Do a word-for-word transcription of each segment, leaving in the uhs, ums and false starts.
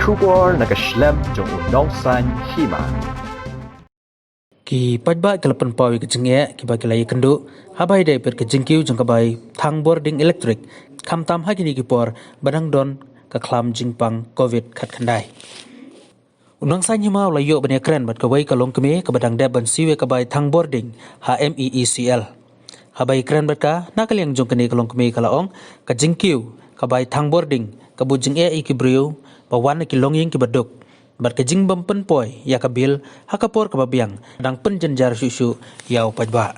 Khubor na ka shlem jong u nongsan hima. Ki paidbah ki la pynpaw ïa ka jingeh kiba ki la ïakynduh haba ïadei bad ka jingkiew jong ka bai thang bording elektrik, khamtam ha kine ki por ba dang don ka khlam jingpang covid khatkhyndai. U nongsan hima u la ïoh ban ïakren bad kawei ka longkmie kaba dang dep ban siew ïa ka bai thang bording ha M E E C L. Haba ïakren bad ka, na ka liang jong kane ka longkmie ka la ong, ka jingkiew ka bai thang bording ka buh jingeh ïa ki briew ba wan na ki longïing kiba duk bad ka jingbym pynpoi ïa ka bil ha ka por kaba biang dang pynjynjar shuh shuh ïa u paidbah.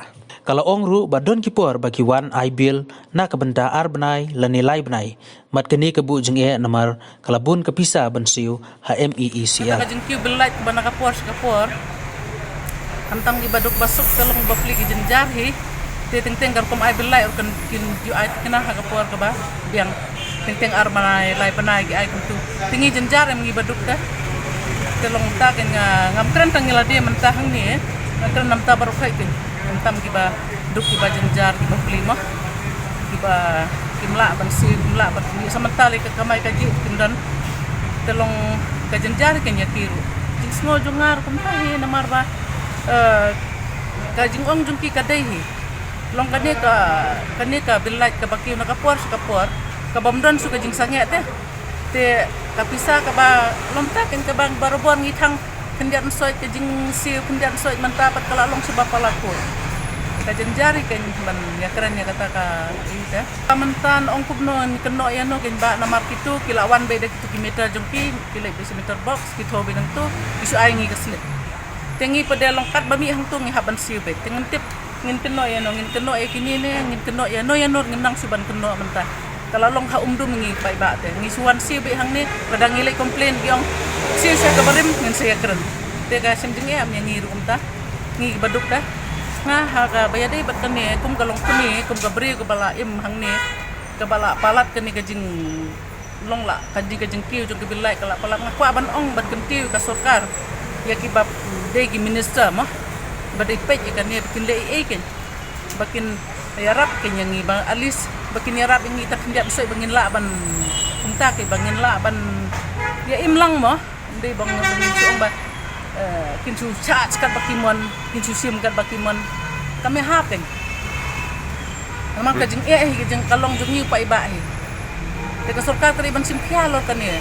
Ka la ong ruh ba don ki por ba ki wan ai bil na ka bynta ar bnai lane lai bnai, bad kane ka buh jingeh namar ka la bun ka pisa ban siew ha M E E C L. Ka jingkiew bil light kaba na ka por sha ka por. Khamtam kiba duk ba suk ka long bapli ki jynjar hi. Te teng teng ka rukom ai bil light ruh kan kin ju ai thikna ha ka por kaba biang. Teng teng ar bnai lai bnai ki ai kumtu. Te ngi jynjar em ngi ba duk te. Te long ta kan nga ngam kren tang ngi la dei mynta hangne. Nga kren namta baroh kai kan. Khamtam kiba duk kiba jynjar kiba pli mo. Kiba kim lah ban siew kim lah ban pli sa mynta lei ka kamai ka jih kim don. Te long ka jynjar kan ïa ki ruh. Jingsngew jong nga ruh kumta hi namar ba, eh, ka jingong jong ki ka dei hi. Long kane ka, kane ka bil light kaba kiew na ka por sha ka por, kabym don shuh ka jingsangeh te. Te ka pisa kaba long ta kan kaba barabor ngi thang khyndiat nsoit ka jingsiew khyndiat nsoit mynta pat ka la long shuh ba palat ko. Ka jynjar hi kan ban ïakren ïa kata ka ite. Ka mynta ong kumno ngi kynnoh ïa no kan ba namar kitu ki la wan beit da kitu ki meter jong ki, ki leit beit sha meter box, ki thoh beit nangtu, ki shu ai ngi ka slip. Te ngi pat de long katba mih hangtu ngi hap ban siew beit. Te ngin tip ngin kynnoh ïa no, ngin kynnoh ïa kine ne, ngin kynnoh ïa no ïa no, ngin nang shu ban kynnoh mynta. Ka la long ha umdum ngi paidbah te. Ngi shu wan siew beit hangne, lada ngi leit complain ki ong siew sha ka barim ngin sa ïakren. Te ka shem jingeh em ïa ngi ruh kumta. Ngi ba duk te. Nga ha kaba ïadei bad kane, kum ka longkmie, kum ka briew kaba la im hangne, kaba la palat kane ka jing long la ka jing ka jingkiew jong ka bil light ka la palat, nga kwah ban ong ban kyntiew ka sorkar ïa kiba dei ki minister mo ba dei peit ïa kane ba kin leh ei ei kein ba kin ïarap kein ïa ngi ba at least ba kin ïarap ïa ngi ta khyndiat soi ba ngin lah ban kumta kein ba ngin lah ban ïa im lang mo. Ym dei ba ngin shu ong ba, eh, kin shu charge kat ba ki mon, kin shu shim kat ba ki mon. Kam ïahap kein. Namar ka jingeh hi ka jing ka long jong ngi u paidbah hi. Te ka sorkar ka dei ban shim khia halor kane.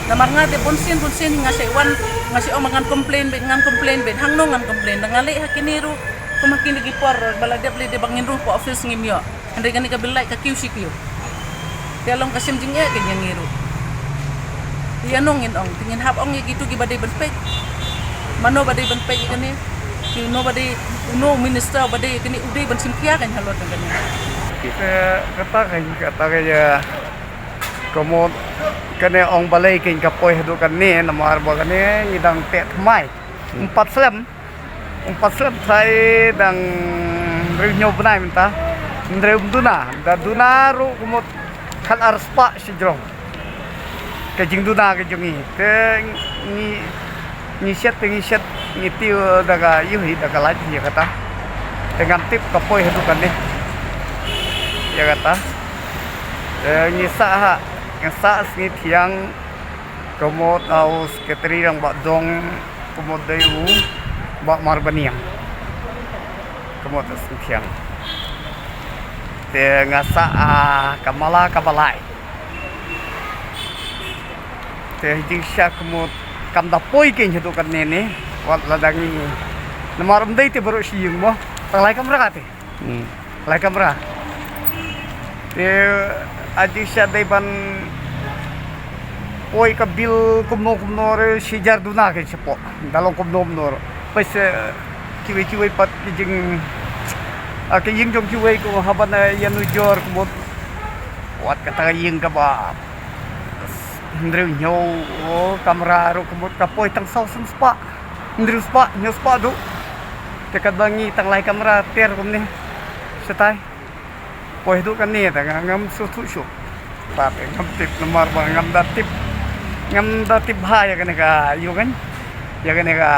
Namar nga te bun sien bun sien nga shait wan, nga shait ong ba ngan complain beit, ngan complain beit, hangno ngan complain. Da nga leit ha kine ruh, kum ha kine ki por ba la dep leit de ba ngin rung pa office ngim ïoh. Hynrei kane ka bil light ka kiew shi kiew. Te long ka shem jingeh kein ïa ngi ruh. Ïano ngin ong, te ngin hap ong ïa kitu kiba dei ban peit. Mano ba dei ban peit ïa kane? Kino ba dei, uno u minister ba dei ïa kane, u dei ban shim khia kein halor kane. Te kata kein, kata kein ïa ka mut kane ong balei kein ka poi haduh kane namar ba kane ngi dang teh thymmai. Ym pat slem. Ym pat slem trai dang hynriew hynñiew bnai mynta. Hynriew ym duna, da duna ruh ka mut khat ar spah shajrong. Ka jingduna ka jong ngi. Te ngi, ngi shet, te ngi shet, ngi tiew da ka ïuh hi, da ka lait hi ïa kata. Te ngam tip ka poi haduh kane. Ïa kata. Te ngi sah ha, ngi sah sngi thiang. Ka mut u secretary dang Bah Dong, ka mut dei u Bah Marbaniang. Ka mut u sngewthiang. Te nga sah, ah, ka mala kaba lai. Te jingshisha ka mut kam da poi kein haduh katne ne. Wat la dang ngi. Namar ym dei te baroh shi ïing mo. Tang lai kamra te. Hmm. Lai kamra. Te aji sha dei ban poi ka bil kumno kumno re shi hajar duna kein shapoh. Da long kumno kumno re. Peit sa kiwei kiwei pat ki jing, ah, ki ïing jong kiwei ko haba na ïanujor ka mut. Wat kata ka ïing kaba hynriew hynñiew, oh, kamra ruh ka mut ka poi tang saw san spah. Hynriew spah, hynñiew spah duh. Te katba ngi tang lai kamra ter kumne. Shatai. Poi haduh kane te nga ngam sngewthuh shuh. Pat ngam tip namar ba ngam da tip. Ngam da tip bha ïa kane ka ïu kan. Ïa kane ka,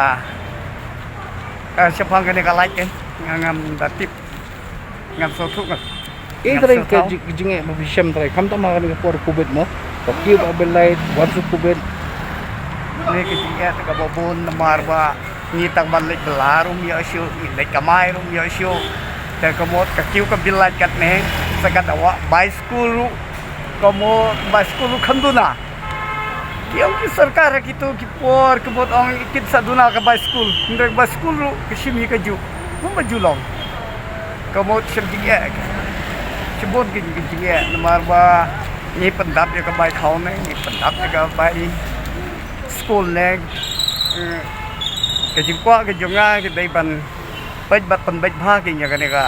ka shaphang kane ka lait kan. Nga ngam da tip. Ngam sngewthuh nga. Ei, ngam trai ka sngewthuh. Jing, jingeh ba phi shem trai. Khamtam ha kane ka por covid mo. Ba kiew ba bil light, wan shuh covid. Ngi ka jingeh te kaba bun namar ba ngi tang ban leit bylla ruh ym ïoh shuh, ngi leit kamai ruh ym ïoh shuh. Te ka mut ka kiew ka bill light katne, sa ka dawa bai skul ruh, ka mut bai skul ruh khlem duna. Ki ong ki sorkar ha kito ki por ka mut ong kin sa duna ka bai skul, hynrei bai skul ruh ka shim hi kajuh, kumba ju long. Ka mut shim jingeh, shibun ki jingeh namar ba ngi pyndap ïa ka bai khaw ne, ngi pyndap ïa ka bai skul ne. Eh, ka jingkwah ka jong nga ka dei ban peit bad pynbeit bha ki ïa kane ka,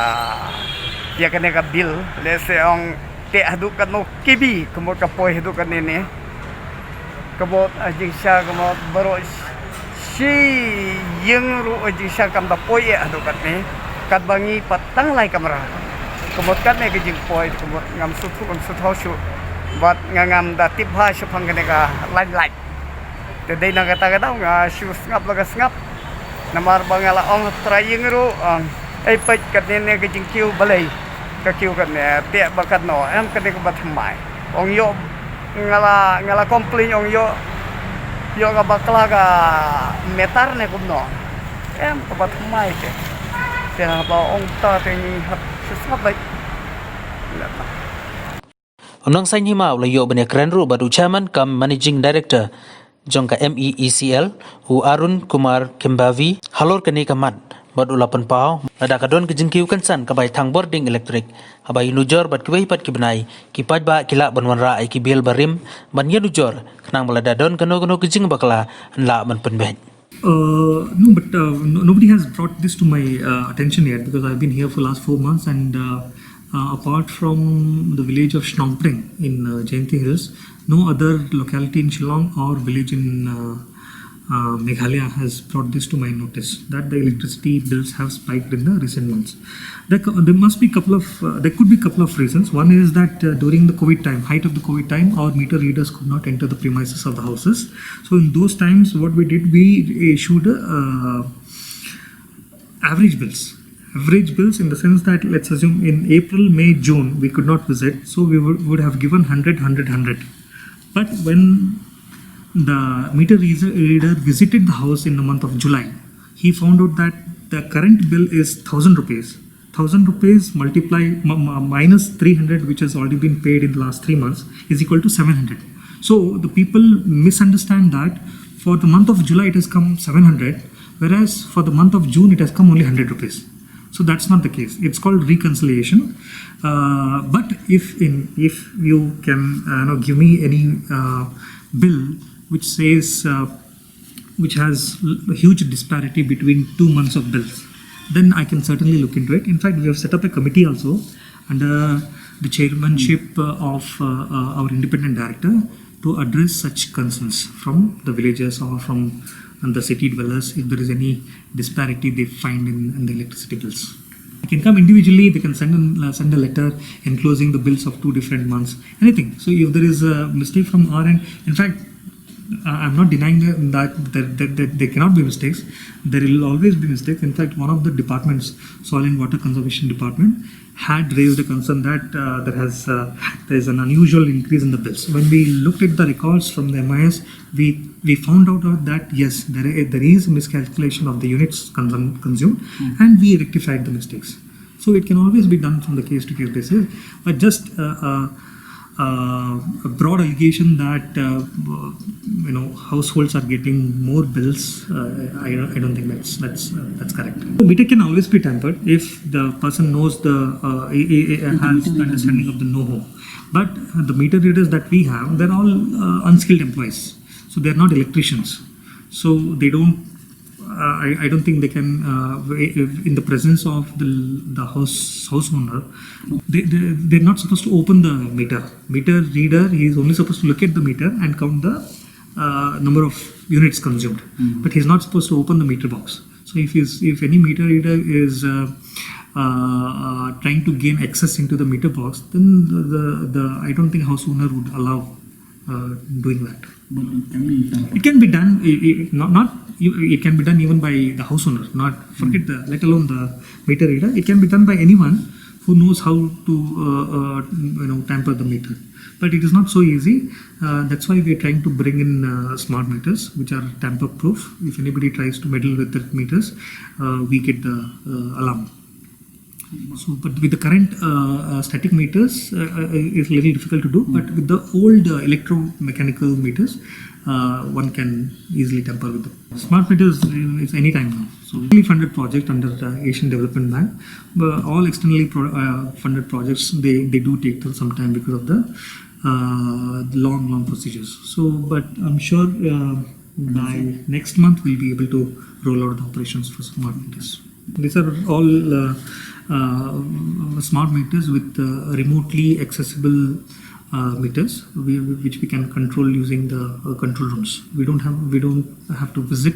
ïa kane ka bill, lehse ong te haduh katno K B, ka mut ka poi haduh katne ne. Ka mut, ah, jingshisha ka mut baroh shi ïing ruh, ah, jingshisha kam da poi eh haduh katne. Katba ngi pat tang lai kamra. Ka mut katne ka jingpoi, ka mut ngam sngewthuh, ngam sngewthuh shuh. Bad nga ngam da tip bha shaphang kane ka line light. Te dei na kata ka daw nga shu sngap la ka sngap. Namar ba nga la ong ha trai ïing ruh, ong, ei peit katne ne ka jingkiew balei. Ka kiew katne, te ba katno, em katne kaba thymmai. Ong ïoh, nga la, nga la complain ong ïoh, ïoh ka bakla ka meter ne kumno. Em kaba thymmai te. Te haba ong ta te ngi hap shu sngap beit. Ïa ta. U Nongsaiñ Hima u la ïoh ban ïakren ruh bad u Chairman cum Managing Director jong ka M E E C L, u Arun Kumar Kembavi, halor kane ka mat, bad u la pynpaw lada ka don ka jingkiew kynsan ka bai thang bording elektrik, haba ïanujor bad kiwei pat ki bnai, ki paidbah ki lah ban wanrah ïa ki bill barim ban ïanujor, khnang ba lada don kano kano ka jingbakla yn lah ban pynbeit. Uh, no, but uh, no, nobody has brought this to my uh, attention yet because I've been here for last four months, and uh, uh, apart from the village of Shnongpdeng in uh, Jaintia Hills, no other locality in Shillong or village in uh, uh, Meghalaya has brought this to my notice that the electricity bills have spiked in the recent months. There, cou- there must be couple of uh, there could be couple of reasons. One is that uh, during the COVID time, height of the COVID time, our meter readers could not enter the premises of the houses. So in those times, what we did, we issued uh, average bills. Average bills in the sense that, let's assume, in April, May, June, we could not visit, so we would, would have given hundred, hundred, hundred. But when the meter reader visited the house in the month of July, he found out that the current bill is thousand rupees. Thousand rupees multiply m- m- minus three hundred, which has already been paid in the last three months, is equal to seven hundred. So the people misunderstand that for the month of July it has come seven hundred, whereas for the month of June it has come only hundred rupees. So that's not the case. It's called reconciliation. Uh, but if in if you can uh, you know, give me any uh, bill which says uh, which has a huge disparity between two months of bills, then I can certainly look into it. In fact, we have set up a committee also under the chairmanship uh, of uh, uh, our independent director to address such concerns from the villagers or from uh, the city dwellers if there is any disparity they find in, in the electricity bills. They can come individually, they can send, an, uh, send a letter enclosing the bills of two different months, anything. So if there is a mistake from our end, in fact, uh, I'm not denying that, that, that, that there cannot be mistakes. There will always be mistakes. In fact, one of the departments, Soil and Water Conservation Department, had raised a concern that uh, there has uh, there is an unusual increase in the bills. When we looked at the records from the M I S, we we found out that yes, there is, there is miscalculation of the units consum- consumed, and we rectified the mistakes. So it can always be done from the case to case basis, but just uh, uh, uh, a broad allegation that uh, you know households are getting more bills. Uh, I, don't- I don't think that's that's uh, that's correct. So meter can always be tampered if the person knows the uh, a- a- a- has the understanding of the know-how. But uh, the meter readers that we have, they're all uh, unskilled employees, so they're not electricians. So they don't. Uh, I, I don't think they can, uh, w- in the presence of the, the house house owner, they, they, they're not supposed to open the meter. Meter reader, he is only supposed to look at the meter and count the uh, number of units consumed. But he's not supposed to open the meter box. So if he's, if any meter reader is uh, uh, uh, trying to gain access into the meter box, then the, the, the I don't think house owner would allow uh, doing that. But it can be done. It can be done. It, it, not not you- it can be done even by the house owner. Not forget the let alone the meter reader. It can be done by anyone who knows how to uh, uh, you know tamper the meter. But it is not so easy. Uh, that's why we are trying to bring in uh, smart meters, which are tamper proof. If anybody tries to meddle with the meters, uh, we get the uh, alarm. So, but with the current uh, uh, static meters, uh, uh, it's a little difficult to do. But with the old uh, electromechanical meters, uh, one can easily tamper with them. Smart meters, uh, it's any time now. So, fully funded project under the Asian Development Bank. But all externally pro- uh, funded projects, they, they do take some time because of the uh, long, long procedures. So, but I'm sure uh, by next month we'll be able to roll out the operations for smart meters. These are all uh, uh, smart meters with uh, remotely accessible uh, meters, we, which we can control using the uh, control rooms. We don't have we don't have to visit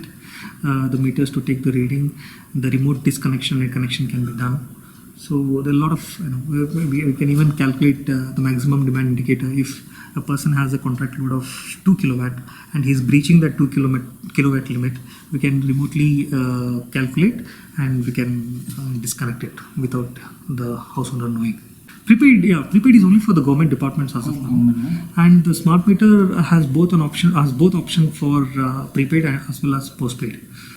uh, the meters to take the reading. The remote disconnection and connection can be done. So there are a lot of you know we, we, we can even calculate uh, the maximum demand indicator. If a person has a contract load of two kilowatt and he's breaching that two kilomet- kilowatt limit, we can remotely uh, calculate and we can uh, disconnect it without the house owner knowing. Prepaid, yeah, prepaid is only for the government departments as of now. And the smart meter has both an option, has both option for uh, prepaid as well as postpaid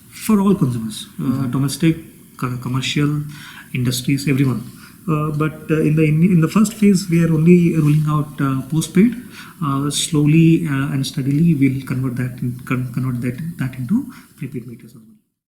for all consumers, uh, domestic, co- commercial, industries, everyone. Uh, but uh, in the in, in the first phase, we are only rolling out uh, postpaid. Uh, slowly uh, and steadily, we'll convert that in, con- convert that that into prepaid meters as well.